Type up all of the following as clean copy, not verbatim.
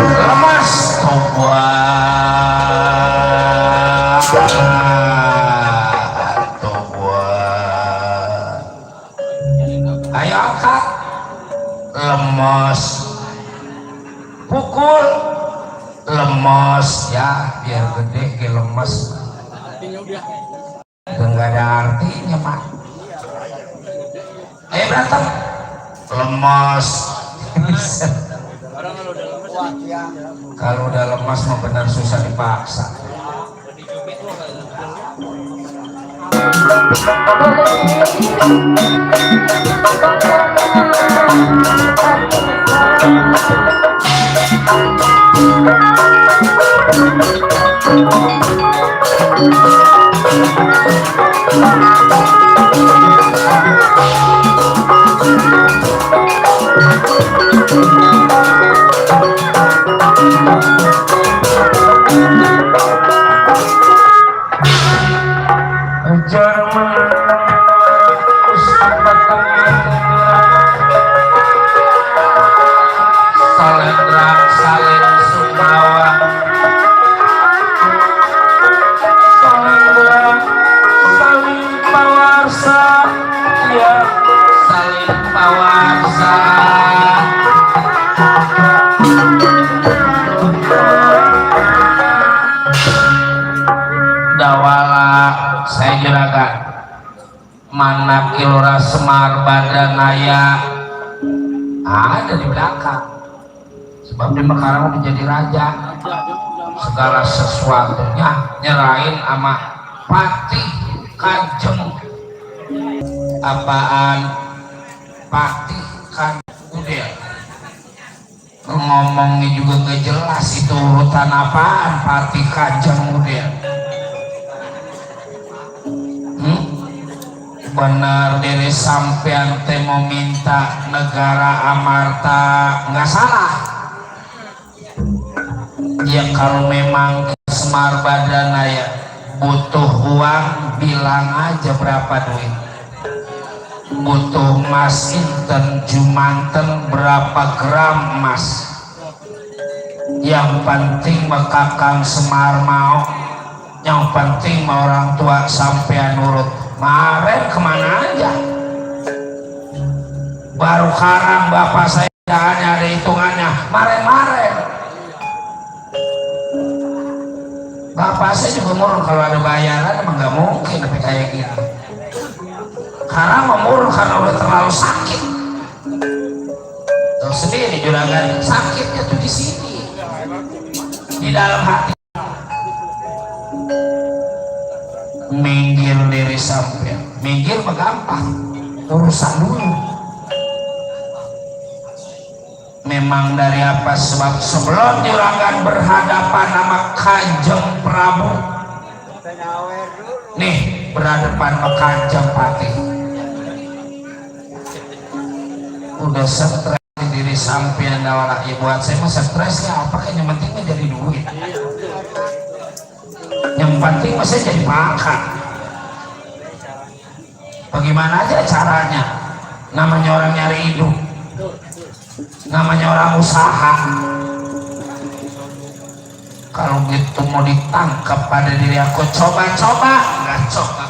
lemas tobuan ayo angkat lemas pukul lemas ya biar gede ke lemas nggak ada artinya mah ayo berantem lemas kalau udah lemas mah benar susah dipaksa. Saya juragan mana kilora Semar Badanaya ada di belakang sebab di Mekaran menjadi raja segala sesuatunya nyerahin sama Patih Kanjeng apaan Patih Kanjeng udah ngomongnya juga gak jelas itu urutan apaan Patih Kanjeng udah bener dari sampean teh mau minta negara amarta nggak salah ya kalau memang Semar Badanaya butuh uang bilang aja berapa duit butuh emas inten jumanten berapa gram emas yang penting Kakang Semar mau yang penting mau orang tua sampean nurut Maren kemana aja baru karang bapak saya hanya ada hitungannya Maren bapak saya juga murun kalau ada bayaran emang gak mungkin tapi kayak gitu karang memurun karena udah terlalu sakit tahu sendiri juragan sakitnya tuh di sini di dalam hati minggir diri sampai minggir mah gampang urusan dulu memang dari apa sebab sebelum juragan berhadapan sama Kanjeng Prabu nih berhadapan sama Kanjeng Patih udah stres di diri sampean awalnya ya buat saya mah stresnya apa kan yang pentingnya jadi duit yang penting masih jadi makan bagaimana aja caranya namanya orang nyari hidup namanya orang usaha kalau gitu mau ditangkap pada diri aku coba-coba nggak coba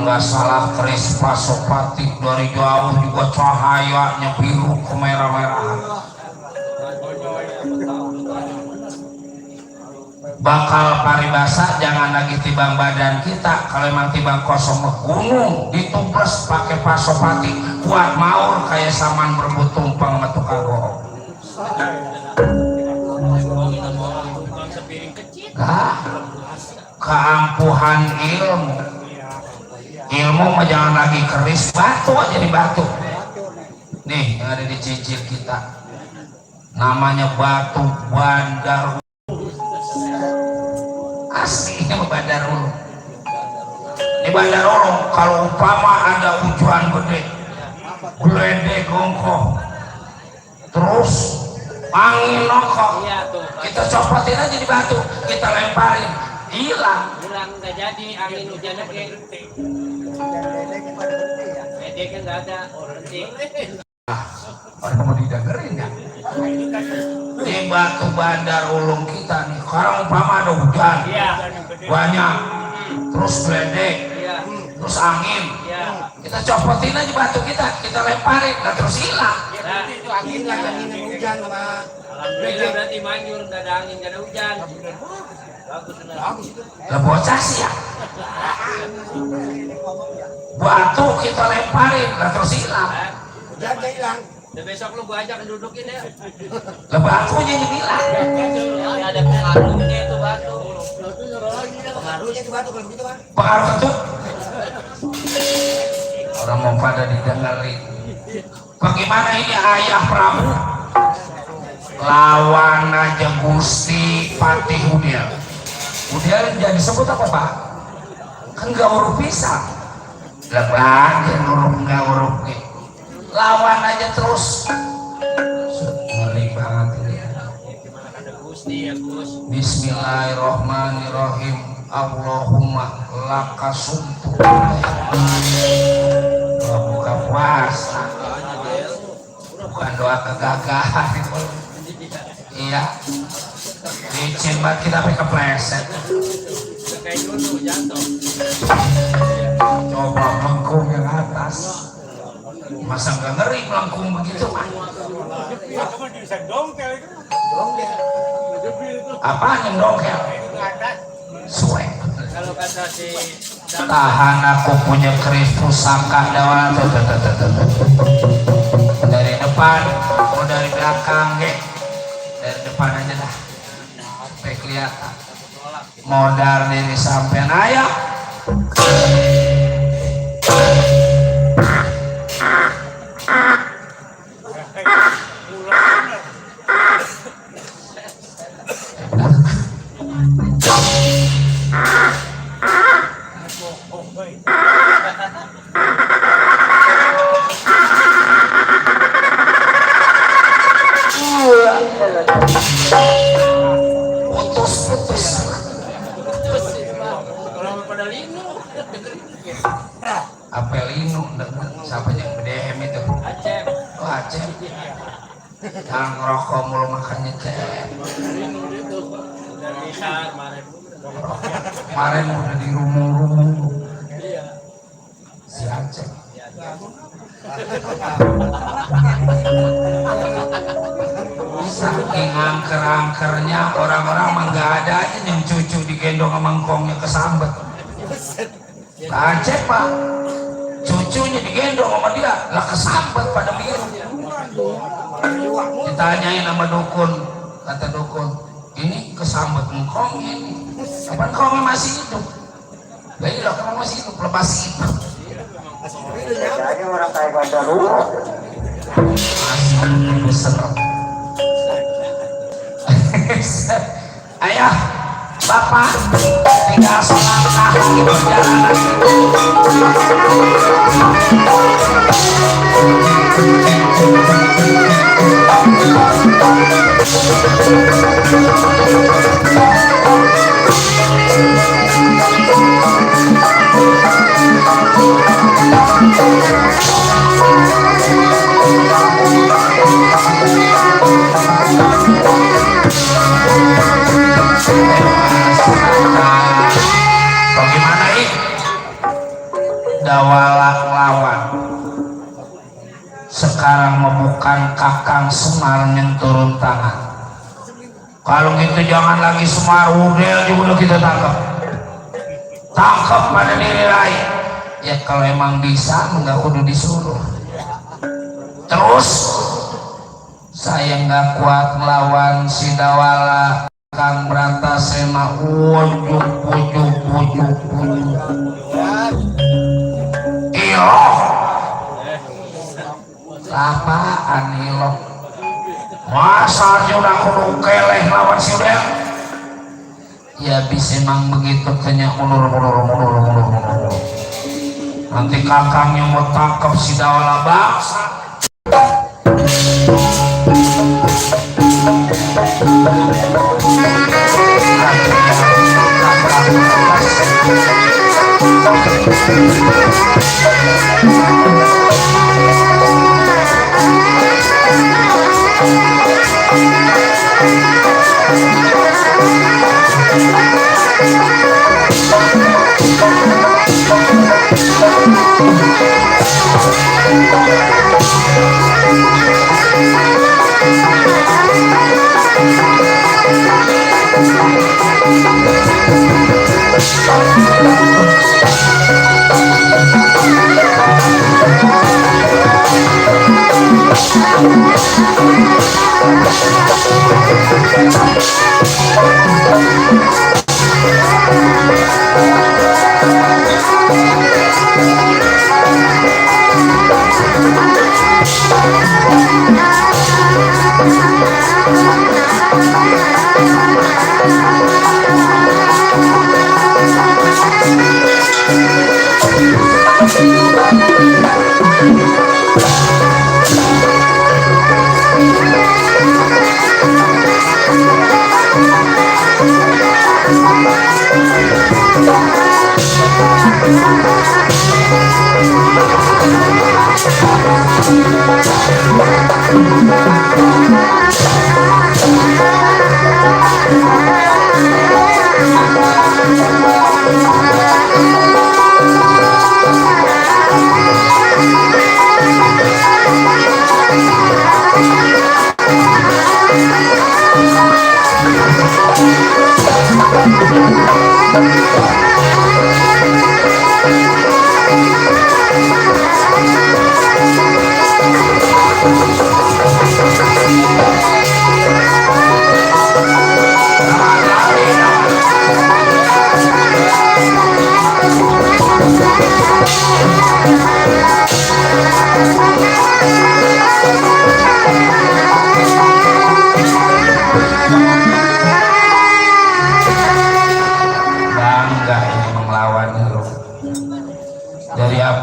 nggak salah keris Pasopati dari jauh juga cahayanya biru kemerah-merahan. Bakal paribasa jangan lagi tibang badan kita, kalau emang tibang kosong gunung dituples pakai Pasopati kuat maur kayak saman berebut tumpang metu kagok. Keampuhan ilmu mah jangan lagi keris batu aja di batu nih yang ada di cicil kita namanya batu bandar asli ini bandar ulung. Di bandar ulung kalau umpama ada hujan gede geledek gongkoh terus angin nokok kita copotin aja di batu kita lemparin hilang nggak jadi angin hujannya kayak gede kan nggak ada penting orang mau didengerin ya di batu bandar ulung kita nih sekarang umpama ada hujan banyak terus geledek terus angin kita copotin aja batu kita lemparin dan terus hilang itu angin hujan sama alhamdulillah berarti manjur nggak ada angin nggak ada hujan bagus itu lah bocah sih ya batu kita lemparin dan terus hilang hujan gak hilang. dan besok lu gua ajak dudukin ya lah batunya yang hilang ada pengaruhnya itu batu Pengaruhnya itu batu kalau begitu kan. pengaruh ketuk orang mau pada didengerin bagaimana ini ayah Prabu lawan aja Gusti Patih Udial jadi sebut apa Pak? Kan gak huruf pisang lebaga huruf gak huruf lawan aja terus ngeri banget ini Bismillahirrahmanirrahim Allahumma lakasumtu buka puasa bukan doa kegagalan iya licin banget kita sampai kepleset kayak dulu jatuh coba melengkung yang atas masa nggak ngeri melengkung begitu apa yang dongkel suwe kalau kata si tahan aku punya keris pusaka dawan dari depan atau dari belakang dari depan aja dah sampai kelihatan modal diri sampean ayah putus orang pada linu apelinu siapa yang BDM itu Aceh oh Aceh yang ngerokok mulu makannya cek linu itu udah bisa kemarin udah di rumung-rumung si Aceh saking angker-angkernya orang-orang mah nggak ada aja yang cucu digendong sama ngkongnya kesambet Aceh Pak cucunya digendong sama dia lah kesambet pada biru ditanyain sama dukun kata dukun ini kesambet ngkongnya ini apa ngkongnya masih hidup lah iya kalau masih hidup lepas hidup Kayaknya orang kayak bandar ulung. masih serem ayah bapak tinggal selangkah lagi perjalanan bagaimana ini Kalau gitu jangan lagi semar udel juga kita tangkap pada diri lain ya. Kalau emang bisa nggak kudu disuruh. Terus saya nggak kuat melawan si Dawala Kang Bratasena ujuk ilo lapaan ilo masa udah kudu keleh lawan si udel ya. Bisa emang begitu tanya mundur. Nanti kakangnya mau tangkap si Dawala bangsa.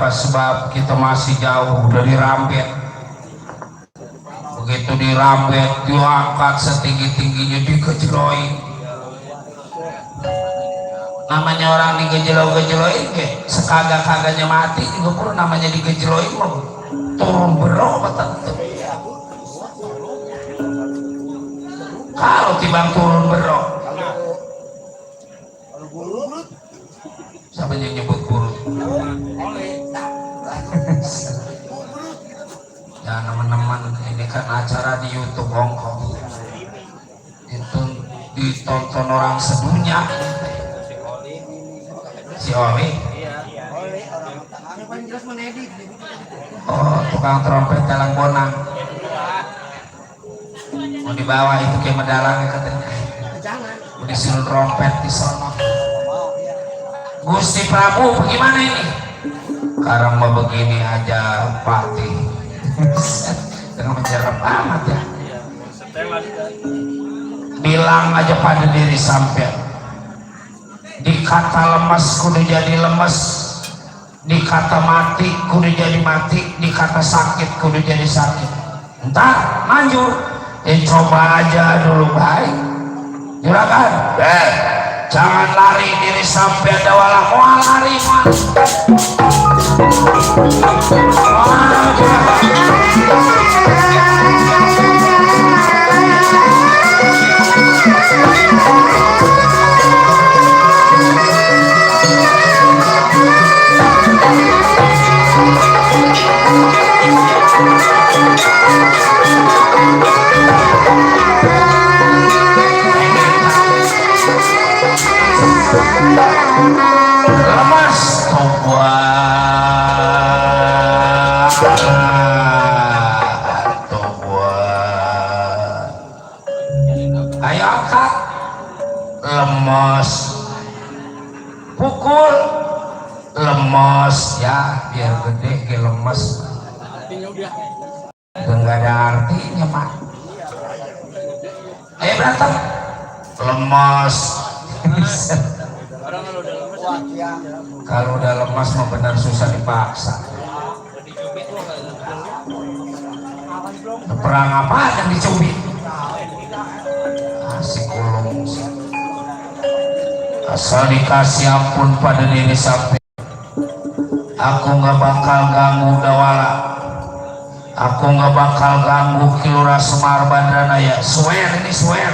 Sebab kita masih jauh dari Rambet. Begitu di Rambet diangkat setinggi-tingginya digejloin. Namanya orang digejloin ke sekagak-kagaknya mati juga pun namanya digejloin mau turun berapa tentu. Kalau tibang turun berapa siapa yang nyebut guru? Ya teman-teman, ini kan acara di YouTube Hongkong. Itu ditonton orang sedunia. Si Oli. Oh, tukang trompet Dalang Bonang. Mau dibawa itu kayak medalangnya katanya. Mau disuruh trompet di sono. Gusti Prabu bagaimana ini? Sekarang mau begini aja pati dengan menjerap amat ya. Bilang aja pada diri sampai dikata lemas kudu jadi lemas, dikata mati kudu jadi mati, dikata sakit kudu jadi sakit. Entar manjur coba aja dulu baik juragan. Jangan lari diri sampai ada wala mau lari ayo angkat, lemes, pukul, lemes ya, biar gede ke lemes, nggak ada artinya mah. Ayo berantem, lemes. Kalau udah lemas mah benar susah dipaksa. Perang apa yang dicubit? Asik ulung. Asal dikasih ampun pada diri sampai. Aku nggak bakal ganggu Dawala. Aku nggak bakal ganggu Kilura Semar Bandanaya. Swear ini swear.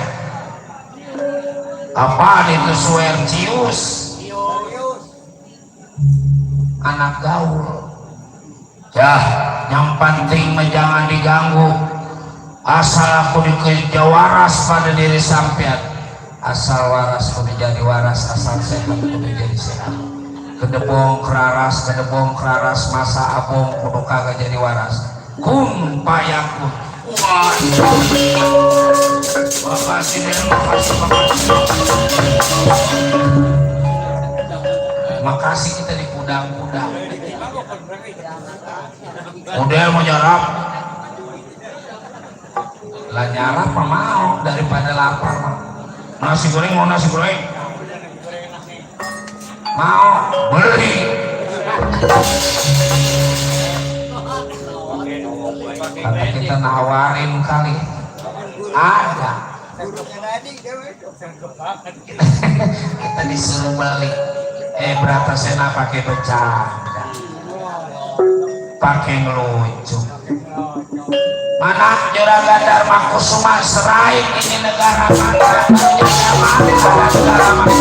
Apa itu swear? Cius. Anak gaul. Ya, yang penting mah jangan diganggu. Asal aku dikejar waras pada diri sampean. Asal waras kudu jadi waras, asal sehat kudu jadi sehat. Kedebong keraras masa abong kudu kagak jadi waras. Kun payakun. Wah, makasih kita di pudang-pudang. Model mau nyarap, lah nyarap mah mau daripada lapar mah. Nasi goreng mau nasi goreng, mau beli. Karena kita nawarin kali, ada. Kita disuruh beli. Berata sena pakai bercanda, pakai ngelucu. Mana Juragan Dharma Kusuma serain ini negara mana? Negara mana?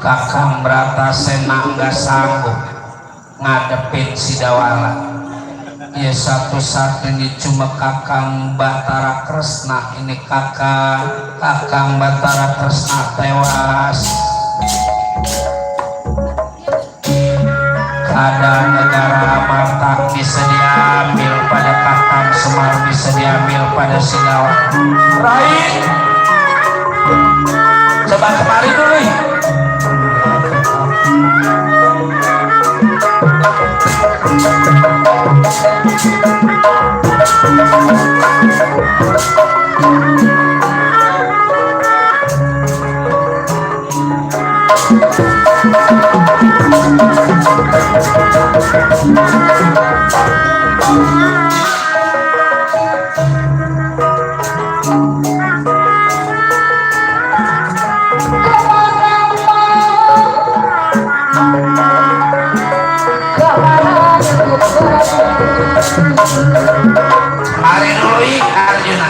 Kakang Bratasena nggak sanggup ngadepin si Dawala. Ya satu-satunya cuma Kakang Batara Kresna. Ini Kakang Batara Kresna tewas. Keadaan negara Batak bisa diambil pada Kakang Semar, bisa diambil pada si Dawala. Rai, coba kemari dulu. Mari dulu Arjuna.